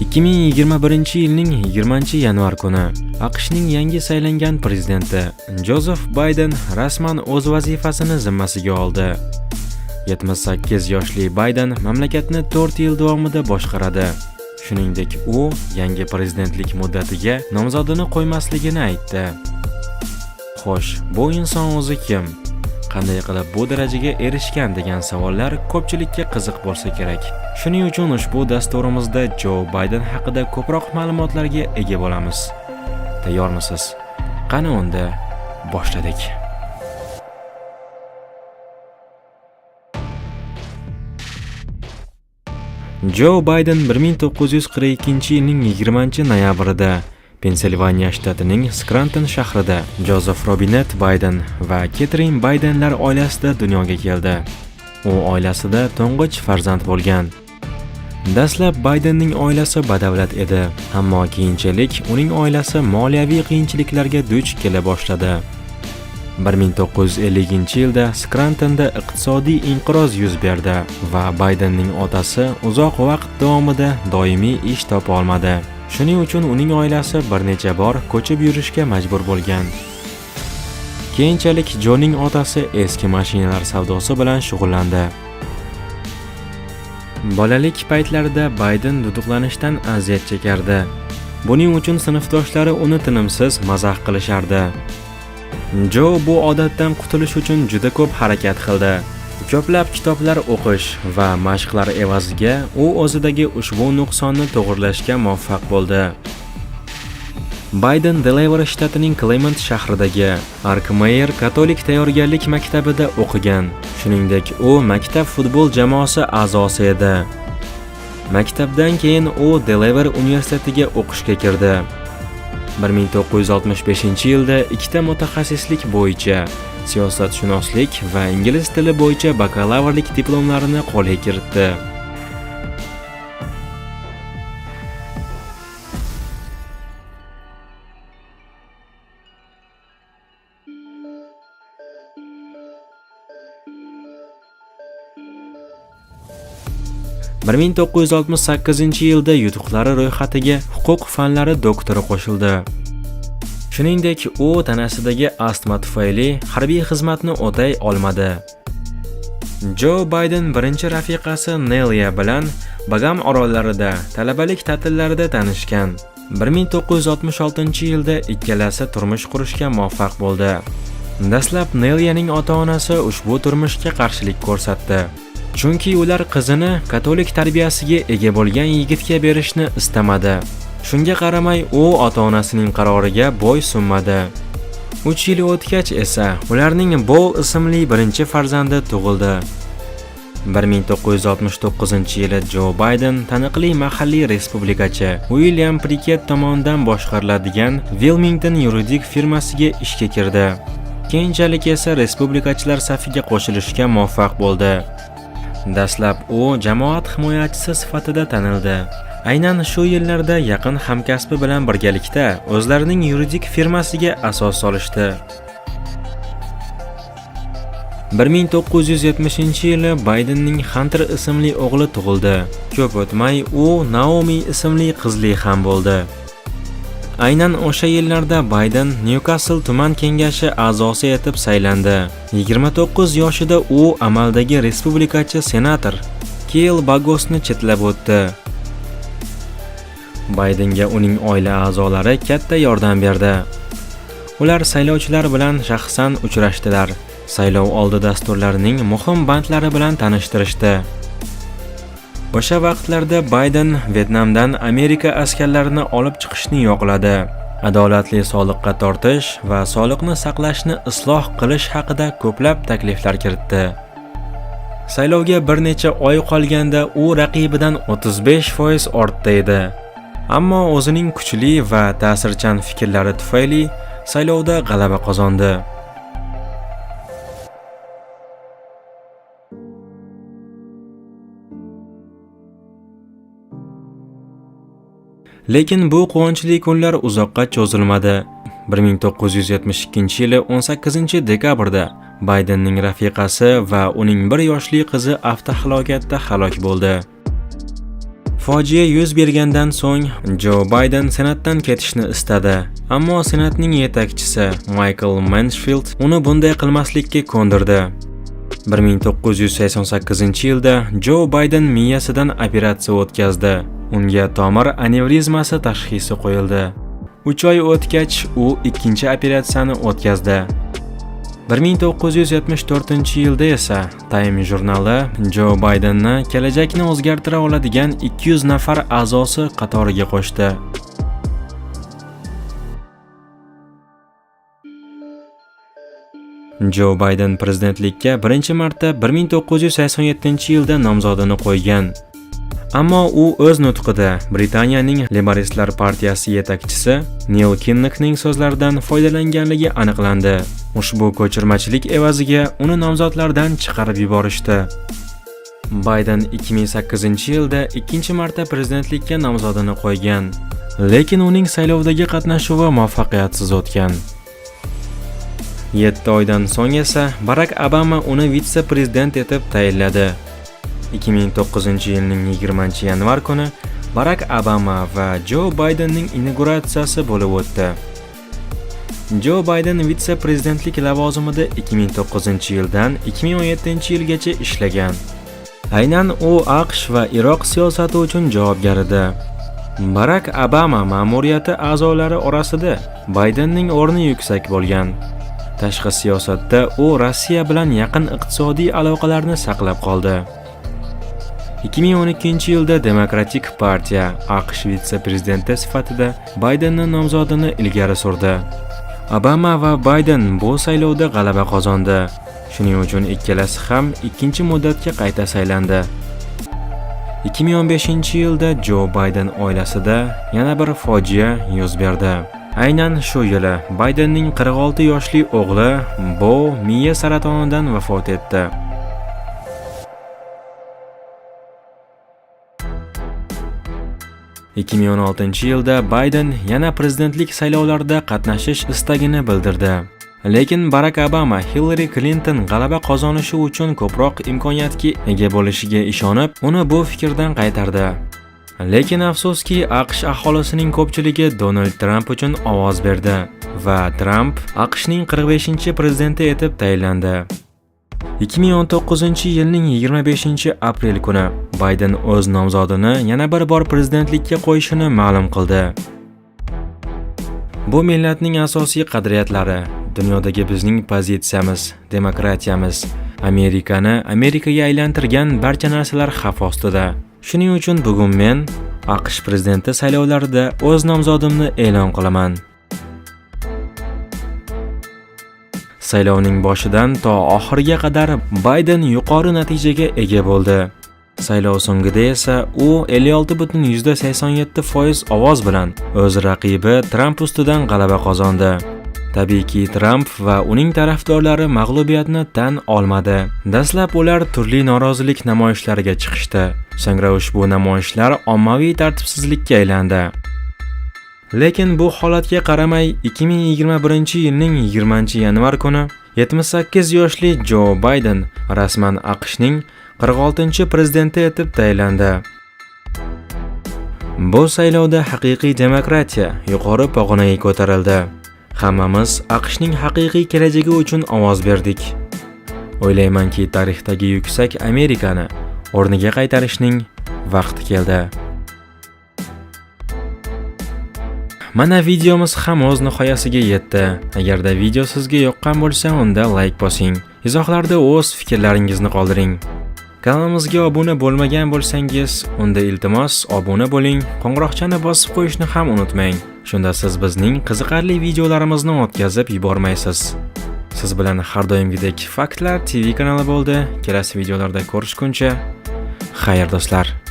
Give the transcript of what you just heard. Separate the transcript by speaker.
Speaker 1: 2021-yilning 20-yanvar kuni AQShning yangi saylangan prezidenti Jozef Bayden rasman o'z vazifasini zimmasiga oldi. 78 yoshli Bayden mamlakatni 4 yil davomida boshqaradi. Shuningdek, u yangi prezidentlik muddatiga nomzodini qo'ymasligini aytdi. Xo'sh, bu inson o'zi kim? Qanday qilib bu darajaga erishgan degan savollar ko'pchilikka qiziq bo'lsa kerak. Shuning uchun ushbu dasturimizda Jo Bayden haqida ko'proq ma'lumotlarga ega bo'lamiz. Tayyormisiz? Qani unda boshladik. Jo Bayden 1942-yilning 20-noyabrida Pensilvaniya shtatining Skranton shahrida Jozef Robinet Bayden va Ketrin Baydenlar oilasida dunyoga keldi. U oilasida to'ng'ich farzand bo'lgan. Dastlab Baydenning oilasi badavlat edi, ammo keyinchalik uning oilasi moliyaviy qiyinchiliklarga duch kela boshladi. 1950-yilda Skrantonda iqtisodiy inqiroz yuz berdi va Baydenning otasi uzoq vaqt davomida doimiy ish topa olmadi. Shuning uchun uning oilasi bir necha bor ko'chib yurishga majbur bo'lgan. Keyinchalik Joning otasi eski mashinalar savdosi bilan shug'ullandi. Bolalik paytlarida Bayden duduqlanishdan aziyat chekardi. Buning uchun sinfdoshlari uni tinimsiz mazax qilishardi. Jo bu odatdan qutulish uchun juda ko'p harakat qildi. Ko'plab kitoblar o'qish va mashqlar evaziga u o'zidagi ushbu nuqsonni to'g'rilashga muvaffaq bo'ldi. Bayden Delaware shtatining Clement shahridagi Arkmeyer katolik tayyorgarlik maktabida o'qigan. Shuningdek, u maktab futbol jamoasi a'zosi edi. Maktabdan keyin u Delaware universitetiga o'qishga kirdi. 1965-yilda ikkita mutaxassislik bo'yicha siyosatshunoslik va ingliz tili bo'yicha bakalavrlik diplomlarini qo'lga kiritdi. 1968-yilda yutuqlari ro'yxatiga huquq fanlari doktori qo'shildi. Shuningdek, u tanasidagi astma tufayli harbiy xizmatni o'tay olmadi. Jo Bayden birinchi rafiqasi Nelia bilan Bagam orollarida talabalik ta'tillarida tanishgan. 1966-yilda ikkalasi turmush qurishga muvaffaq bo'ldi. Dastlab Neliyaning ota-onasi ushbu turmushga qarshilik ko'rsatdi. Chunki ular qizini katolik tarbiyasiga ega bo'lgan yigitga berishni istamadi. Shunga qaramay u ota-onasining qaroriga bo'ysunmadi. 3 yil o'tgach esa ularning Bol ismli birinchi farzandi tug'ildi. 1969-yili Jo Bayden taniqli mahalliy respublikachi Uilyam Priket tomonidan boshqariladigan Wilmington yuridik firmasiga ishga kirdi. Keyinchalik esa respublikachilar safiga qo'shilishga muvaffaq bo'ldi. Dastlab u jamoat himoyachisi sifatida tanildi. Aynan shu yillarda yaqin hamkasbi bilan birgalikda o'zlarining yuridik firmasiga asos solishdi. 1970-yili Baydenning Hunter ismli o'g'li tug'ildi. Ko'p o'tmay u Naomi ismli qizli ham bo'ldi. Aynan o'sha yillarda Bayden Newcastle tuman kengashi a'zosi etib saylandi. 29 yoshida u amaldagi respublikachi senator Keyl Bagosni chetlab o'tdi. Baydenga uning oila a'zolari katta yordam berdi. Ular saylovchilar bilan shaxsan uchrashdilar. Saylov oldi dasturlarining muhim bandlari bilan tanishtirishdi. O'sha vaqtlarda Bayden Vyetnamdan Amerika askarlarini olib chiqishni yoqladi. Adolatli soliqqa tortish va soliqni saqlashni isloh qilish haqida ko'plab takliflar kiritdi. Saylovga bir necha oy qolganda u raqibidan 35% ortda edi. Ammo o'zining kuchli va ta'sirchan fikrlari tufayli saylovda g'alaba qozondi. Lekin bu quvonchli kunlar uzoqqa cho'zilmadi. 1972-yili 18-dekabrda Baydenning rafiqasi va uning 1 yoshli qizi avtohalokatda halok bo'ldi. Fojia yuz bergandan so'ng Jo Bayden Senatdan ketishni istadi, ammo Senatning yetakchisi Maykl Mansfield uni bunday qilmaslikka ko'ndirdi. 1988-yilda Jo Bayden miyasidan operatsiya o'tkazdi. Unga tomir anevrizmasi tashxisi qo'yildi. 3 oy o'tgach, u ikkinchi operatsiyani o'tkazdi. 1974-yilda esa Time jurnali Jo Baydenni kelajakni o'zgartira oladigan 200 nafar a'zosi qatoriga qo'shdi. Jo Bayden prezidentlikka birinchi marta 1987-yilda nomzodini qo'ygan. Ammo u o'z nutqida Britaniyaning Leyboristlar partiyasi yetakchisi Neil Kinnokning so'zlaridan foydalanganligi aniqlandi. Ushbu ko'chirmachilik evaziga uni nomzodlardan chiqarib yuborishdi. Bayden 2008-yilda ikkinchi marta prezidentlikka nomzodini qo'ygan, lekin uning saylovdagi qatnashuvi muvaffaqiyatsiz o'tgan. 7 oydan so'ng esa Barak Obama uni vitse-prezident etib tayinladi. 2009-yilning 20-yanvar kuni Barak Obama va Jo Baydenning inauguratsiyasi bo'lib o'tdi. Jo Bayden vitse-prezidentlik lavozimida 2009-yildan 2017-yilgacha ishlagan. Aynan u AQSh va Iroq siyosati uchun javobgar edi. Barak Obama ma'muriyati a'zolari orasida Baydenning o'rni yuksak bo'lgan. Tashqi siyosatda u Rossiya bilan yaqin iqtisodiy aloqalarni saqlab qoldi. 2012-yilda Demokratik partiya AQSh vitse-prezidenti sifatida Baydenning nomzodini ilgari surdi. Obama va Bayden bu saylovda g'alaba qozondi. Shuning uchun ikkalasi ham ikkinchi muddatga qayta saylandi. 2015-yilda Jo Bayden oilasida yana bir fojia yuz berdi. Aynan shu yili Baydenning 46 yoshli o'g'li Bo miya saratonidan vafot etdi. 2016-yilda Bayden yana prezidentlik saylovlarida qatnashish istagini bildirdi. Lekin Barak Obama Hillari Klinton g'alaba qozonishi uchun ko'proq imkoniyatga ega bo'lishiga ishonib, uni bu fikrdan qaytardi. Lekin afsuski, AQSh aholisining ko'pchiligi Donald Tramp uchun ovoz berdi va Tramp AQShning 45-prezidenti etib tayinlandi. 2019-yilning 25-aprel kuni Bayden o'z nomzodini yana bir bor prezidentlikka qo'yishini ma'lum qildi. Bu millatning asosiy qadriyatlari, dunyodagi bizning pozitsiyamiz, demokratiyamiz, Amerikani Amerikaga aylantirgan barcha narsalar xavf ostida. Shuning uchun bugun men AQSh prezidenti saylovlarida o'z nomzodimni e'lon qilaman. Saylovning boshidan to oxiriga qadar Bayden yuqori natijaga ega bo'ldi. Saylov so'ngida esa u 56,87% ovoz bilan o'z raqibi Tramp ustidan g'alaba qozondi. Tabiiyki, Tramp va uning tarafdorlari mag'lubiyatni tan olmadi. Dastlab ular turli norozilik namoyishlariga chiqishdi. So'ngra ushbu namoyishlar ommaviy tartibsizlikka aylandi. Lekin bu holatga qaramay 2021-yilning 20-yanvar kuni 78 yoshli Jo Bayden rasman AQShning 46-prezidenti etib tayinlandi. Bu saylovda haqiqiy demokratiya yuqori pog'onaga ko'tarildi. Hammamiz AQShning haqiqiy kelajagi uchun ovoz berdik. O'ylaymanki, tarixdagi yuksak Amerikani o'rniga qaytarishning vaqti keldi. Mana videomiz ham o'z nihoyasiga yetdi. Agarda video sizga yoqqan bo'lsa, unda like bosing. Izohlarda o'z fikrlaringizni qoldiring. Kanalimizga obuna bo'lmagan bo'lsangiz, unda iltimos obuna bo'ling, qo'ng'iroqchani bosib qo'yishni ham unutmang. Shunda siz bizning qiziqarli videolarimizni o'tkazib yubormaysiz. Siz bilan har doimgidek Faktlar TV kanali bo'ldi. Kelasi videolarda ko'rishguncha, xayr do'stlar.